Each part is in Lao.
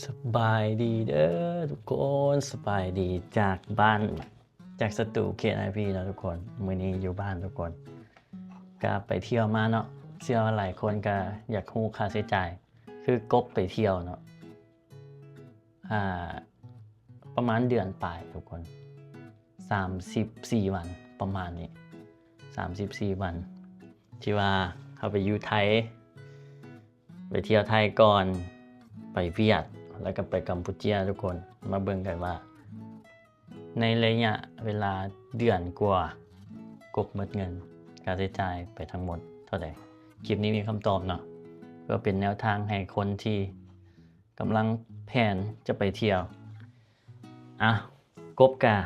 ສະບາຍດີເດີທຸກຄົນ ສະບາຍດີຈາກບ້ານ ຈາກສະຕູ ເຄເອັນໄອພີ ເນາະທຸກຄົນ. ມື້ນີ້ຢູ່ບ້ານທຸກຄົນ ກະໄປທ່ຽວມາເນາະ. ເຊື່ອວ່າຫຼາຍຄົນກະຢາກຮູ້ຄ່າໃຊ້ຈ່າຍ ຄືກົບໄປທ່ຽວເນາະ ອ່າ ປະມານເດືອນປາຍທຸກຄົນ ສາມສິບສີ່ວັນ ປະມານນີ້ ສາມສິບສີ່ວັນ ທີ່ວ່າເຮົາໄປຢູ່ໄທ ໄປທ່ຽວໄທກ່ອນ ໄປຫວຽດ ແລ້ວກໍໄປກຳປູເຈຍທຸກຄົນ. ມາເບິ່ງກັນວ່າ ໃນໄລຍະເວລາເດືອນກວ່າ ກົບໝົດເງິນ ຄ່າໃຊ້ຈ່າຍໄປທັງໝົດເທົ່າໃດ? ຄລິບນີ້ມີຄຳຕອບເນາະ ເພື່ອເປັນແນວທາງໃຫ້ຄົນທີ່ກຳລັງແພນຈະໄປທ່ຽວ. ອ່ະ ກົບກະ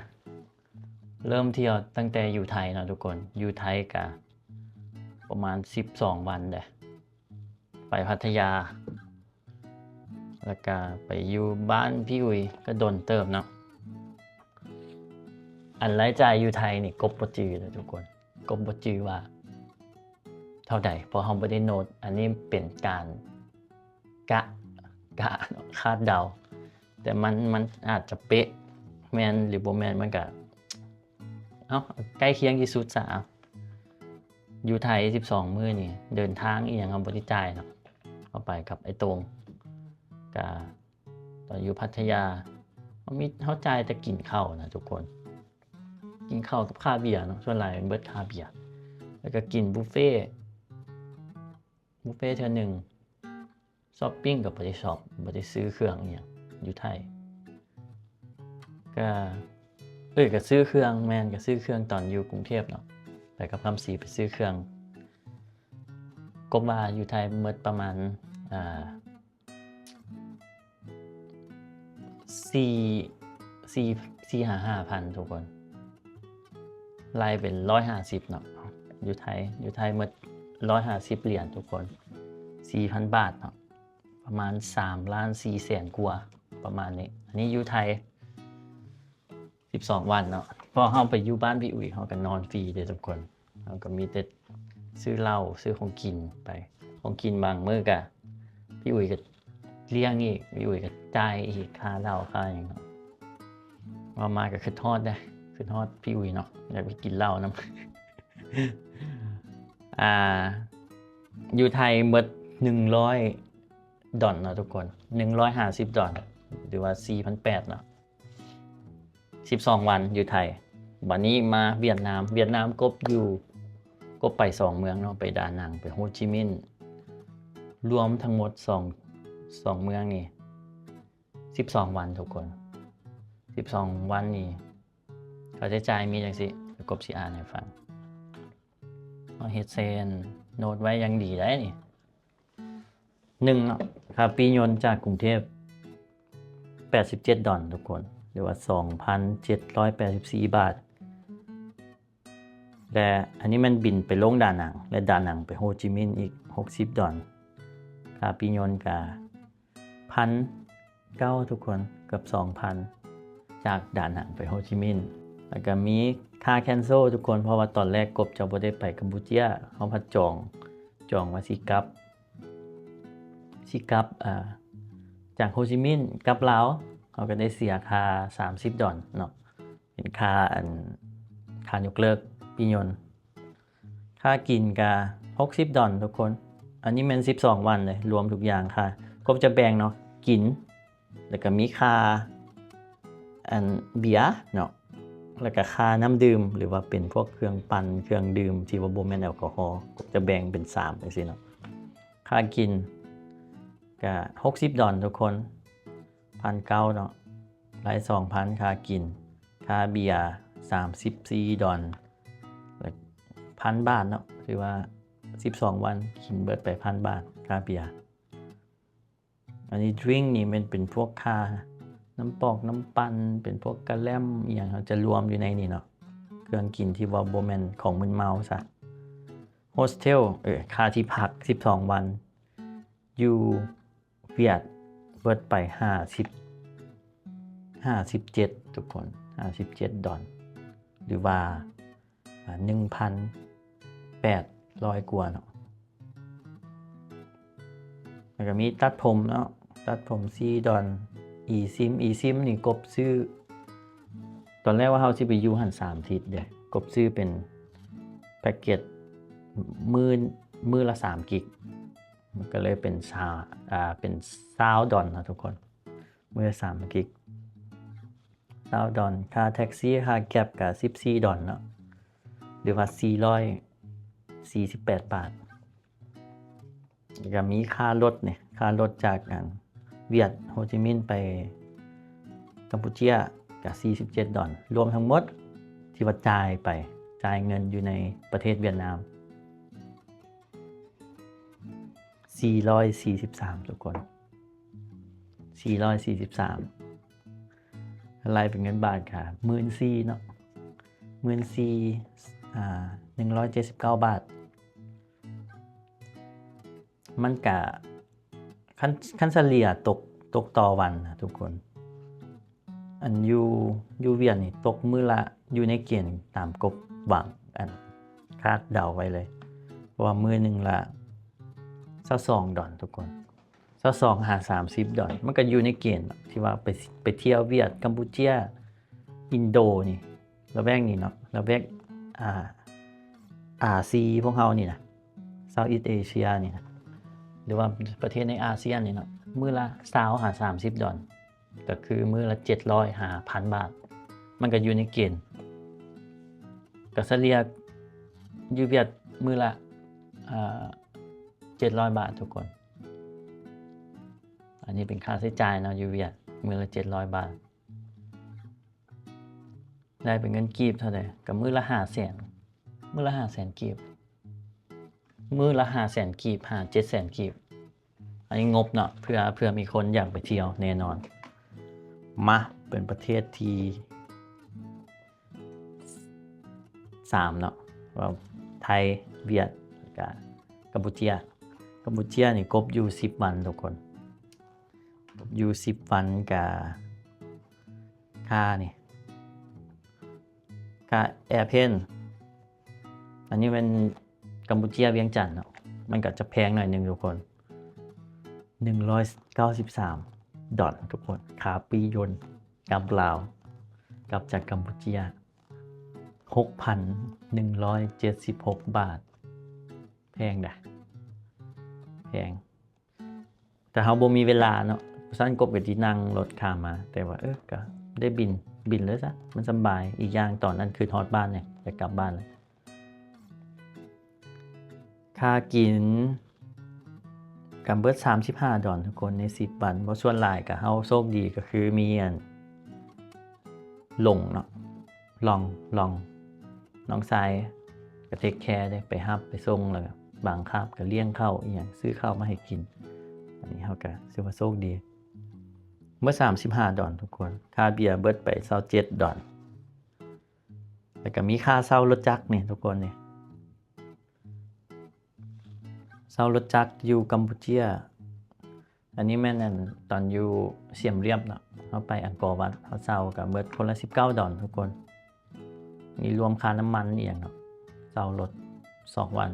ເລີ່ມທ່ຽວຕັ້ງແຕ່ຢູ່ໄທເນາະທຸກຄົນ. ຢູ່ໄທກະປະມານສິບສອງວັນເດ້ ໄປພັດທະຍາ ແລ້ວກະໄປຢູ່ບ້ານພີ່ອຸຍ ກະດົນເຕີບເນາະ. ອັນລາຍຈ່າຍຢູ່ໄທນີ້ ກົບບໍ່ຈື່ເດີທຸກຄົນ ກົບບໍ່ຈື່ວ່າເທົ່າໃດ ເພາະເຮົາບໍ່ໄດ້ໂນ້ດ. ອັນນີ້ເປັນການກະ ກະເນາະ ຄາດເດົາ ແຕ່ມັນ ມັນອາດຈະເປະ ແມ່ນຫຼືບໍ່ແມ່ນ ມັນກະ ເອົ້າ ໃກ້ຄຽງທີ່ສຸດຊະ. ຢູ່ໄທສິບສອງມື້ນີ້ ເດີນທາງອີ່ຫຍັງເຮົາບໍ່ໄດ້ຈ່າຍເນາະ ເຮົາໄປກັບໄອ້ໂຕ່ງ. ກະຕອນຢູ່ພັດທະຍາ ເຮົາມີ ເຮົາຈ່າຍແຕ່ກິນເຂົ້ານະທຸກຄົນ ກິນເຂົ້າກັບຄ່າເບຍເນາະ ສ່ວນຫຼາຍເບິດຄ່າເບຍ. ແລ້ວກະກິນບຸບເຟ ບຸບເຟເທື່ອໜຶ່ງ ຊັອບປິງກໍບໍ່ໄດ້ຊັອບ ບໍ່ໄດ້ຊື້ເຄື່ອງອີ່ຫຍັງຢູ່ໄທ. ກະ ເອີຍ ກະຊື້ເຄື່ອງ ແມ່ນ ກະຊື້ເຄື່ອງຕອນຢູ່ກຸງເທບເນາະ ໄປກັບຄຳສີໄປຊື້ເຄື່ອງ. ກົບວ່າຢູ່ໄທໝົດປະມານ ອ່າ ສີ່ ສີ່ ສີ່ຫາຫ້າພັນທຸກຄົນ ໄລ່ເປັນຮ້ອຍຫ້າສິບເນາະ. ຢູ່ໄທ ຢູ່ໄທໝົດຮ້ອຍຫ້າສິບຫຼຽນທຸກຄົນ ສີ່ພັນບາດເນາະ ປະມານສາມລ້ານສີ່ແສນກວ່າ ປະມານນີ້. ອັນນີ້ຢູ່ໄທສິບສອງວັນເນາະ. ພໍເຮົາໄປຢູ່ບ້ານພີ່ອຸຍ ເຮົາກໍນອນຟຣີເດ້ທຸກຄົນ ເຮົາກໍມີແຕ່ຊື້ເຫຼົ້າ ຊື້ຂອງກິນໄປ. ຂອງກິນບາງມື້ກະ ພີ່ອຸຍກໍລ້ຽງອີກ ພີ່ອຸຍກໍຈ່າຍອີກ ຄ່າເຫຼົ້າຄ່າຫຍັງເນາະ. ເວົ້າມາກໍຄິດຮອດເດ້ ຄິດຮອດພີ່ອຸຍເນາະ ຢາກໄປກິນເຫຼົ້ານຳ. ອ່າ ຢູ່ໄທໝົດໜຶ່ງຮ້ອຍດອນເນາະທຸກຄົນ ໜຶ່ງຮ້ອຍຫ້າສິບດອນ ຫຼືວ່າສີ່ພັນແປດເນາະ. ສິບສອງວັນຢູ່ໄທ. ບາດນີ້ມາຫວຽດນາມ ຫວຽດນາມກົບຢູ່ ກົບໄປສອງເມືອງເນາະ ໄປດານັງ ໄປໂຮຈິມິນ ລວມທັງໝົດສອງ ສອງເມືອງນີ້ສິບສອງວັນທຸກຄົນ. ສິບສອງວັນນີ້ ຄ່າໃຊ້ຈ່າຍມີຈັ່ງຊີ້ ກົບຊິອ່ານໃຫ້ຟັງ. ເຮົາເຮັດໃສ່ໂນ້ດໄວ້ຢ່າງດີໄດ໋ນີ້. ໜຶ່ງເນາະ ຄ່າປີ້ຍົນຈາກກຸງເທບ ແປດສິບເຈັດດອນທຸກຄົນ ຫຼືວ່າສອງພັນເຈັດຮ້ອຍແປດສິບສີ່ບາດ ແລະ ອັນນີ້ແມ່ນບິນໄປລົງດານັງ ແລະ ດານັງໄປໂຮຈິມິນອີກຫົກສິບດອນ. ຄ່າປີ້ຍົນກະພັນເກົ້າທຸກຄົນ ເກືອບສອງພັນ ຈາກດານັງໄປໂຮຈິມິນ. ແລ້ວກະມີຄ່າແຄນເຊິລທຸກຄົນ ເພາະວ່າຕອນແລກກົບຈະບໍ່ໄດ້ໄປກຳປູເຈຍ ເຮົາພັດຈອງ ຈອງວ່າຊິກັບ ຊິກັບ ອ່າ ຈາກໂຮຈິມິນກັບລາວ ເຮົາກໍໄດ້ເສຍຄ່າສາມສິບດອນເນາະ ເປັນຄ່າ ອັນ ຄ່າຍົກເລີກປີ້ຍົນ. ຄ່າກິນກະຫົກສິບດອນທຸກຄົນ ອັນນີ້ແມ່ນສິບສອງວັນເລີຍ ລວມທຸກຢ່າງຄ່າ ກົບຈະແບ່ງເນາະ ກິນ ແລ້ວກະມີຄ່າ ອັນ ເບຍເນາະ ແລ້ວກະຄ່ານ້ຳດື່ມ ຫຼືວ່າເປັນພວກເຄື່ອງປັ່ນ ເຄື່ອງດື່ມທີ່ວ່າບໍ່ແມ່ນແອລກໍຮໍ ກໍຈະແບ່ງເປັນສາມຈັ່ງຊີ້ເນາະ. ຄ່າກິນກະຫົກສິບດອນທຸກຄົນ ພັນເກົ້າເນາະ ໄລ່ສອງພັນຄ່າກິນ ຄ່າເບຍສາມສິບສີ່ດອນ ແລ້ວພັນບາດເນາະ ຖືວ່າສິບສອງວັນກິນເບິດໄປພັນບາດຄ່າເບຍ. ອັນນີ້ດຣິງນີ້ແມ່ນເປັນພວກຄ່ານ້ຳປອກນ້ຳປັ່ນ ເປັນພວກກະແລັມອີ່ຫຍັງ ເຮົາຈະລວມຢູ່ໃນນີ້ເນາະ ເຄື່ອງກິນທີ່ວ່າບໍ່ແມ່ນຂອງມຶນເມົາຊະ. ໂຮສເທວ ເອີ ຄ່າທີ່ພັກສິບສອງວັນ ຢູ່ຫວຽດເບິດໄປຫ້າສິບ ຫ້າສິບເຈັດທຸກຄົນ ຫ້າສິບເຈັດດອນ ຫຼືວ່າ ອ່າ ໜຶ່ງພັນແປດຮ້ອຍກວ່າເນາະ. ແລ້ວກໍມີຕັດຜົມເນາະ ຕັດຜົມສີ່ດອນ ອີຊິມ ອີຊິມນີ້ກົບຊື້ ຕອນແລກວ່າເຮົາຊິໄປຢູ່ຫັ້ນສາມທິດເດ້ ກົບຊື້ເປັນແພັກເກັດມື້ ມື້ລະສາມກິກ ມັນກໍເລີຍເປັນຊາວ ອ່າ ເປັນຊາວດອນເນາະທຸກຄົນ ມື້ລະສາມກິກ ຊາວດອນ ຄ່າແທັກຊີ ຄ່າແກັບກໍສິບສີ່ດອນເນາະ ຫຼືວ່າສີ່ຮ້ອຍສີ່ສິບແປດບາດ ແລ້ວກໍມີຄ່າລົດນີ້ ຄ່າລົດຈາກອັນຫວຽດ ໂຮຈິມິນ ໄປກຳປູເຈຍກໍສີ່ສິບເຈັດດອນ ລວມທັງໝົດທີ່ວ່າຈ່າຍໄປ ຈ່າຍເງິນຢູ່ໃນປະເທດຫວຽດນາມ ສີ່ຮ້ອຍສີ່ສິບສາມ ທຸກຄົນ ສີ່ຮ້ອຍສີ່ສິບສາມ ໄລ່ເປັນເງິນບາດກໍໝື່ນສີ່ເນາະ ໝື່ນສີ່ ອ່າ ໜຶ່ງຮ້ອຍເຈັດສິບເກົ້າບາດ ມັນກະ ຄັນ ຄັນສະເລ່ຍຕົກ ຕົກຕໍ່ວັນນະທຸກຄົນ ອັນຢູ່ ຢູ່ຫວຽດນີ້ຕົກມື້ລະ ຢູ່ໃນເກນຕາມກົບຫວັງ ອັນຄາດເດົາໄວ້ເລີຍ ເພາະວ່າມື້ໜຶ່ງລະຊາວສອງດອນທຸກຄົນ ຊາວສອງຫາສາມສິບດອນ ມັນກໍຢູ່ໃນເກນທີ່ວ່າໄປ ໄປທ່ຽວຫວຽດ ກຳປູເຈຍ ອິນໂດນີ້ ລະແວກນີ້ເນາະ ລະແວກ ອ່າ ອາຊີພວກເຮົານີ້ນະ Southeast Asia ນີ້ນະ ຫຼືວ່າປະເທດໃນອາຊຽນນີ້ເນາະ ມື້ລະຊາວຫາສາມສິບດອນ ກໍຄືມື້ລະເຈັດຮ້ອຍຫາພັນບາດ ມັນກໍຢູ່ໃນເກນ ກໍສະເລ່ຍຢູ່ຫວຽດມື້ລະ ເອີ ເຈັດຮ້ອຍບາດທຸກຄົນ ອັນນີ້ເປັນຄ່າໃຊ້ຈ່າຍເນາະ ຢູ່ຫວຽດມື້ລະເຈັດຮ້ອຍບາດ ໄດ້ເປັນເງິນກີບເທົ່າໃດ? ກໍມື້ລະຫ້າແສນ ມື້ລະຫ້າແສນກີບ ມື້ລະຫ້າແສນກີບ ຫາເຈັດແສນກີບ ອັນນີ້ງົບເນາະ ເພື່ອ ເພື່ອມີຄົນຢາກໄປທ່ຽວແນ່ນອນ. ມາ ເປັນປະເທດທີສາມເນາະ ວ່າໄທ ຫວຽດ ແລ້ວກະກຳປູເຈຍ. ກຳປູເຈຍນີ້ກົບຢູ່ສິບວັນທຸກຄົນ ຢູ່ສິບວັນກະ ຄ່ານີ້ ຄ່າແອເພນ ອັນນີ້ແມ່ນກຳປູເຈຍວຽງຈັນເນາະ ມັນກໍຈະແພງໜ້ອຍໜຶ່ງທຸກຄົນ ໜຶ່ງຮ້ອຍເກົ້າສິບສາມດອນທຸກຄົນ ຄ່າປີ້ຍົນກັບລາວ ກັບຈາກກຳປູເຈຍ ຫົກພັນໜຶ່ງຮ້ອຍເຈັດສິບຫົກບາດ ແພງເດ້ ແພງ. ແຕ່ເຮົາບໍ່ມີເວລາເນາະ ຊັ້ນກົບກໍຊິນັ່ງລົດຂ້າມມາ ແຕ່ວ່າ ເອີ ກໍໄດ້ບິນ ບິນເລີຍຊະ ມັນສຳບາຍ. ອີກຢ່າງຕອນນັ້ນຄືຮອດບ້ານແລ້ວ ຢາກກັບບ້ານແລ້ວ. ຄ່າກິນກໍເບິດສາມສິບຫ້າດອນທຸກຄົນ ໃນສິບວັນ. ບໍ່ ສ່ວນຫຼາຍກໍເຮົາໂຊກດີ ກໍຄືມີອັນ ຫຼົງເນາະ ຫຼອງ ຫຼອງ ນ້ອງຊາຍກໍເທກແຄເດ້ ໄປຮັບໄປສົ່ງ ແລ້ວກໍບາງຄາບກໍລ້ຽງເຂົ້າອີ່ຫຍັງ ຊື້ເຂົ້າມາໃຫ້ກິນ. ອັນນີ້ເຮົາກໍຖືວ່າໂຊກດີ ເບິດສາມສິບຫ້າດອນທຸກຄົນ. ຄ່າເບຍເບິດໄປຊາວເຈັດດອນ ແລ້ວກໍມີຄ່າເຊົ່າລົດຈັກນີ້ທຸກຄົນນີ້ ເຊົ່າລົດຈັກຢູ່ກຳປູເຈຍ. ອັນນີ້ແມ່ນອັນຕອນຢູ່ຊຽມຣຽບເນາະ ເຮົາໄປອັງກໍວັດ ເຮົາເຊົ່າກໍເບິດຄົນລະສິບເກົ້າດອນທຸກຄົນ. ນີ້ລວມຄ່ານ້ຳມັນອີ່ຫຍັງເນາະ ເຊົ່າລົດສອງວັນ.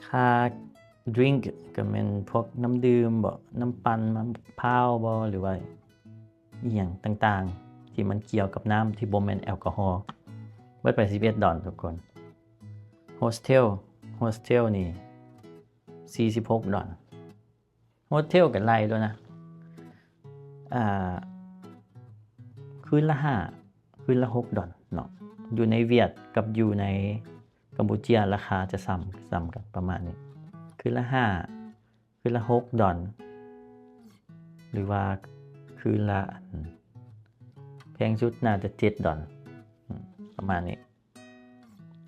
ຄ່າດຣິງກ໌ກໍແມ່ນພວກນ້ຳດື່ມບໍ ນ້ຳປັ່ນ ມະພ້າວບໍ ຫຼືວ່າ ອີ່ຫຍັງຕ່າງໆ ທີ່ມັນກ່ຽວກັບນ້ຳທີ່ບໍ່ແມ່ນແອລກໍຮໍ ເບິດໄປສິບເອັດດອນທຸກຄົນ. ໂຮສເທວ ໂຮສເທວນີ້ສີ່ສິບຫົກດອນ. ໂຮສເທວກໍໄລ່ໂລດນະ ອ່າ ຄືນລະຫ້າ ຄືນລະຫົກດອນເນາະ. ຢູ່ໃນຫວຽດກັບຢູ່ໃນກຳປູເຈຍລາຄາຈະສ່ຳ ສ່ຳກັນປະມານນີ້ ຄືນລະຫ້າ ຄືນລະຫົກດອນ ຫຼືວ່າຄືນລະ ແພງສຸດໜ້າຈະເຈັດດອນ ປະມານນີ້.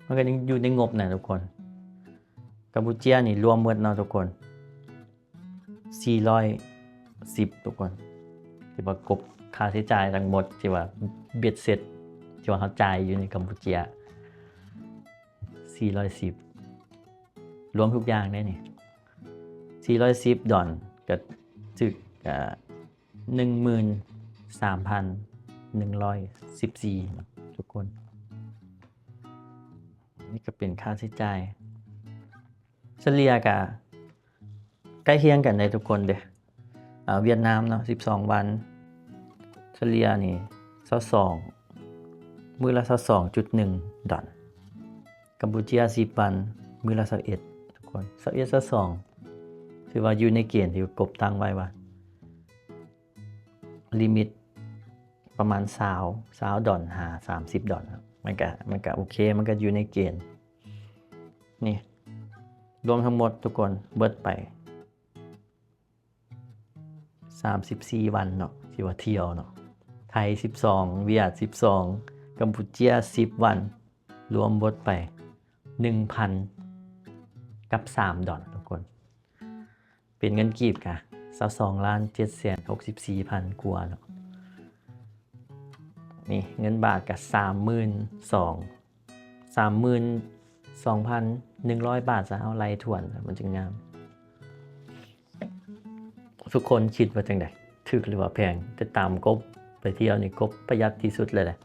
ມັນກໍຍັງຢູ່ໃນງົບນະທຸກຄົນ. ກຳປູເຈຍນີ້ລວມໝົດເນາະທຸກຄົນ ສີ່ຮ້ອຍສິບ ທຸກຄົນ ທີ່ວ່າກົບຄ່າໃຊ້ຈ່າຍທັງໝົດ ທີ່ວ່າເບັດເສັດ ທີ່ວ່າເຮົາຈ່າຍຢູ່ໃນກຳປູເຈຍ ສີ່ຮ້ອຍສິບ ລວມທຸກຢ່າງໄດ້ນີ້ ສີ່ຮ້ອຍສິບດອນ ກໍຖືກ ອ່າ ໜຶ່ງໝື່ນສາມພັນໜຶ່ງຮ້ອຍສິບສີ່ເນາະທຸກຄົນ. ນີ້ກໍເປັນຄ່າໃຊ້ຈ່າຍສະເລ່ຍກະ ໃກ້ຄຽງກັນເດ້ທຸກຄົນເດ້. ອ່າ ຫວຽດນາມເນາະ ສິບສອງວັນ ສະເລ່ຍນີ້ ຊາວສອງ ມື້ລະ ຊາວສອງຈຸດໜຶ່ງດອນ. ກຳປູເຈຍ ສິບວັນ ມື້ລະ ຊາວເອັດ ທຸກຄົນ ຊາວເອັດ ຊາວສອງ ຖືວ່າຢູ່ໃນເກນທີ່ກົບຕັ້ງໄວ້ວ່າ ລິມິດປະມານຊາວ ຊາວດອນຫາສາມສິບດອນ. ມັນກະ ມັນກະໂອເຄ ມັນກະຢູ່ໃນເກນ. ນີ້ ລວມທັງໝົດທຸກຄົນເບິດໄປ ສາມສິບສີ່ວັນເນາະ ທີ່ວ່າທ່ຽວເນາະ. ໄທ ສິບສອງ ຫວຽດ ສິບສອງ ກຳປູເຈຍ ສິບວັນ ລວມເບິດໄປ ໜຶ່ງພັນກັບສາມດອນ ທຸກຄົນ. ເປັນເງິນກີບກະ ຊາວສອງລ້ານເຈັດແສນຫົກສິບສີ່ພັນກວ່າເນາະ. ນີ້ເງິນບາດກະ ສາມໝື່ນສອງ ສາມໝື່ນສອງພັນໜຶ່ງຮ້ອຍບາດຊະ ເຮົາໄລ່ຖ້ວນ ມັນຈຶ່ງງາມ. ທຸກຄົນຄິດວ່າຈັ່ງໃດ? ຖືກຫຼືວ່າແພງ? ແຕ່ຕາມກົບໄປທ່ຽວນີ້ ກົບປະຢັດທີ່ສຸດເລີຍແຫຼະ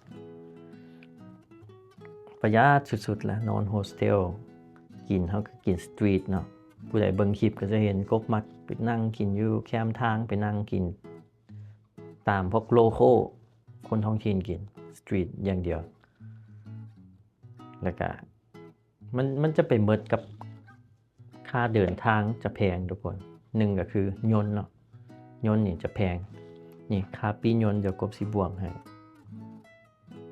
ປະຢັດສຸດໆແຫຼະ. ນອນໂຮສເທວ ກິນ ເຮົາກໍກິນສະຕຣີດເນາະ. ຜູ້ໃດເບິ່ງຄລິບກໍຈະເຫັນ ກົບມັກໄປນັ່ງກິນຢູ່ແຄມທາງ ໄປນັ່ງກິນຕາມພວກໂລໂຄ ຄົນທ້ອງຖິ່ນກິນສະຕຣີດຢ່າງດຽວ. ແລ້ວກະ ມັນ ມັນຈະໄປໝົດກັບຄ່າເດີນທາງຈະແພງທຸກຄົນ. ໜຶ່ງກໍຄືຍົນເນາະ ຍົນນີ້ຈະແພງ. ນີ້ຄ່າປີ້ຍົນ ດຽວກົບຊິບວກໃຫ້.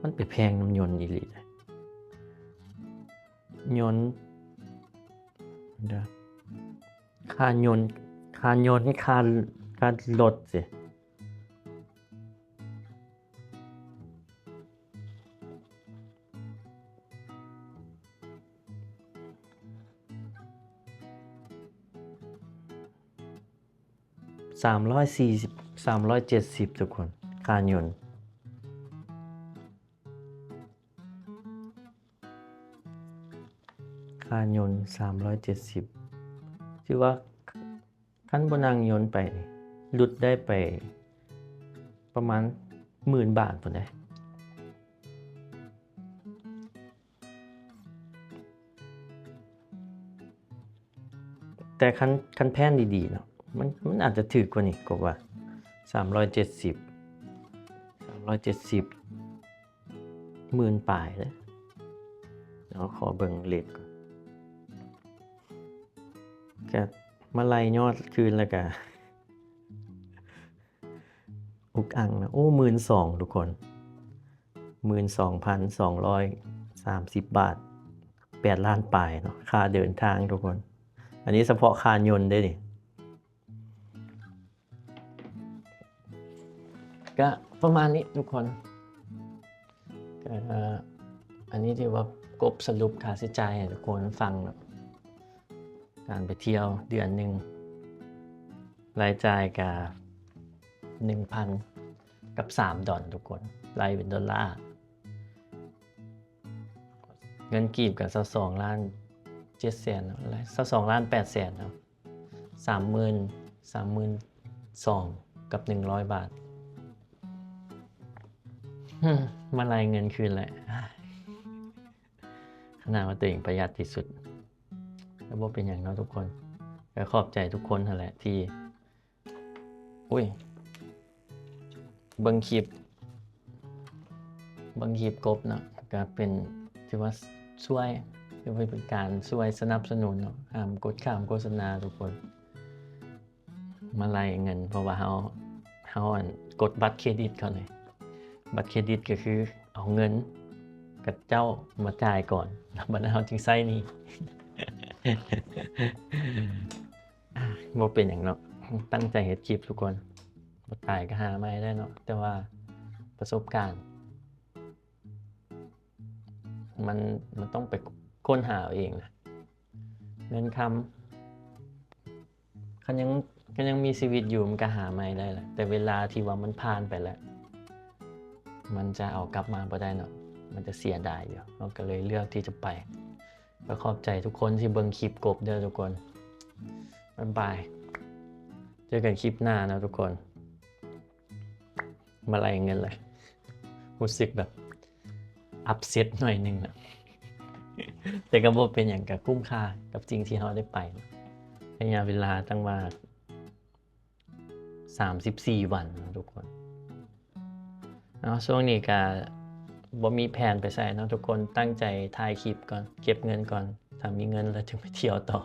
ມັນໄປແພງນຳຍົນອີ່ຫຼີເດ້ ຍົນ. ເດີ ຄ່າຍົນ ຄ່າຍົນ ຄ່າ ຄ່າລົດຊິ ສາມຮ້ອຍສີ່ສິບ ສາມຮ້ອຍເຈັດສິບ ທຸກຄົນ ຄ່າຍົນ. ຄ່າຍົນສາມຮ້ອຍເຈັດສິບ ຖືວ່າຄັນບໍ່ນັ່ງຍົນໄປນີ້ ຫຼຸດໄດ້ໄປປະມານໝື່ນບາດພຸ້ນເດ້. ແຕ່ຄັນ ຄັນແພນດີໆເນາະ ມັນ ມັນອາດຈະຖືກກວ່ານີ້ ກໍວ່າ ສາມຮ້ອຍເຈັດສິບ ສາມຮ້ອຍເຈັດສິບ ໝື່ນປາຍເດ້. ເຮົາຂໍເບິ່ງເລດກ່ອນ ກະມາໄລ່ຍອດຄືນ ແລ້ວກະ ອຸກອັ່ງນະ. ໂອ້ ໝື່ນສອງ ທຸກຄົນ ໝື່ນສອງພັນສອງຮ້ອຍສາມສິບບາດ ແປດລ້ານປາຍເນາະ ຄ່າເດີນທາງທຸກຄົນ. ອັນນີ້ສະເພາະຄ່າຍົນເດ້ນີ້. ກະປະມານນີ້ທຸກຄົນ ກະ ອັນນີ້ຖືວ່າກົບສະຫຼຸບຄ່າໃຊ້ຈ່າຍໃຫ້ທຸກຄົນຟັງເນາະ. ການໄປທ່ຽວເດືອນໜຶ່ງ ລາຍຈ່າຍກະໜຶ່ງພັນກັບສາມດອນທຸກຄົນ ໄລ່ເປັນໂດລາ. ເງິນກີບກະຊາວສອງລ້ານເຈັດແສນເນາະ ຊາວສອງລ້ານແປດແສນເນາະ. ສາມໝື່ນ ສາມໝື່ນສອງພັນກັບໜຶ່ງຮ້ອຍບາດ. ມາໄລ່ເງິນຄືນແຫຼະ ຂະໜາດວ່າຕົວເອງປະຢັດທີ່ສຸດ. ແຕ່ບໍ່ເປັນຫຍັງເນາະທຸກຄົນ ກໍຂອບໃຈທຸກຄົນຫັ້ນແຫຼະທີ່ ອຸ້ຍ ເບິ່ງຄລິບ ເບິ່ງຄລິບກົບເນາະ ກໍເປັນ ຖືວ່າຊ່ວຍ ຖືວ່າເປັນການຊ່ວຍສະໜັບສະໜູນເນາະ. ຫ້າມກົດຂ້າມໂຄສະນາທຸກຄົນ ມາໄລ່ເງິນ ເພາະວ່າເຮົາ ເຮົາ ອັນ ກົດບັດເຄຣດິດເຂົານີ້. ບັດເຄຣດິດກໍຄືເອົາເງິນກັບເຈົ້າມາຈ່າຍກ່ອນ ແລ້ວບັດນັ້ນເຮົາຈຶ່ງໃຊ້ໜີ້. ບໍ່ເປັນຫຍັງເນາະ ຕັ້ງໃຈເຮັດຄລິບທຸກຄົນ ບໍ່ຕາຍກໍຫາໃໝ່ໄດ້ເນາະ. ແຕ່ວ່າປະສົບການ ມັນ ມັນຕ້ອງໄປຄົ້ນຫາເອົາເອງນະ. ເງິນຄຳ ຄັນຍັງ ຄັນຍັງມີຊີວິດຢູ່ ມັນກໍຫາໃໝ່ໄດ້ແຫຼະ ແຕ່ເວລາທີ່ວ່າມັນຜ່ານໄປແລ້ວ ມັນຈະເອົາກັບມາບໍ່ໄດ້ເນາະ ມັນຈະເສຍດາຍຢູ່. ເຮົາກໍເລີຍເລືອກທີ່ຈະໄປ. ກໍຂອບໃຈທຸກຄົນທີ່ເບິ່ງຄລິບກົບເດີທຸກຄົນ. ບາຍບາຍ. ເຈີກັນຄລິບໜ້າເນາະທຸກຄົນ. ມາໄລ່ເງິນເລີຍ. ຮູ້ສຶກແບບອັບເຊັດໜ້ອຍໜຶ່ງນະ. ແຕ່ກໍບໍ່ເປັນຫຍັງ, ກໍຄຸ້ມຄ່າກັບສິ່ງທີ່ເຮົາໄດ້ໄປ. ໄລຍະເວລາຕັ້ງວ່າສາມສິບສີ່ວັນເນາະທຸກຄົນເນາະ. ຊ່ວງນີ້ກະບໍ່ມີແຜນໄປໃສເນາະທຸກຄົນ, ຕັ້ງໃຈຖ່າຍຄລິບກ່ອນ ເກັບເງິນກ່ອນ, ຖ້າມີເງິນແລ້ວຈຶ່ງໄປທ່ຽວຕໍ່.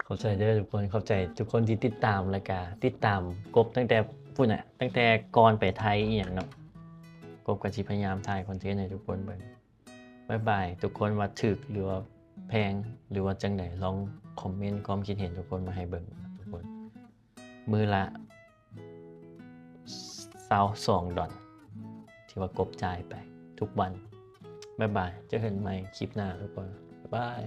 ຂອບໃຈເດີທຸກຄົນ, ຂອບໃຈທຸກຄົນທີ່ຕິດຕາມ ແລ້ວກະຕິດຕາມກົບຕັ້ງແຕ່ພຸ້ນນະ, ຕັ້ງແຕ່ກ່ອນໄປໄທອີ່ຫຍັງເນາະ. ກົບກໍຊິພະຍາຍາມຖ່າຍຄອນເທັນໃຫ້ທຸກຄົນເບິ່ງ. ບາຍບາຍທຸກຄົນ, ວ່າຖືກ ຫຼືວ່າແພງ ຫຼືວ່າຈັ່ງໃດ, ລອງຄອມເມັນຄວາມຄິດເຫັນທຸກຄົນມາໃຫ້ເບິ່ງທຸກຄົນ. ມື້ລະຊາວສອງດອນ ທີ່ວ່າກົບຈ່າຍໄປທຸກວັນ. ບາຍບາຍ, ເຈີກັນໃໝ່ຄລິບໜ້າທຸກຄົນ, ບາຍບາຍ.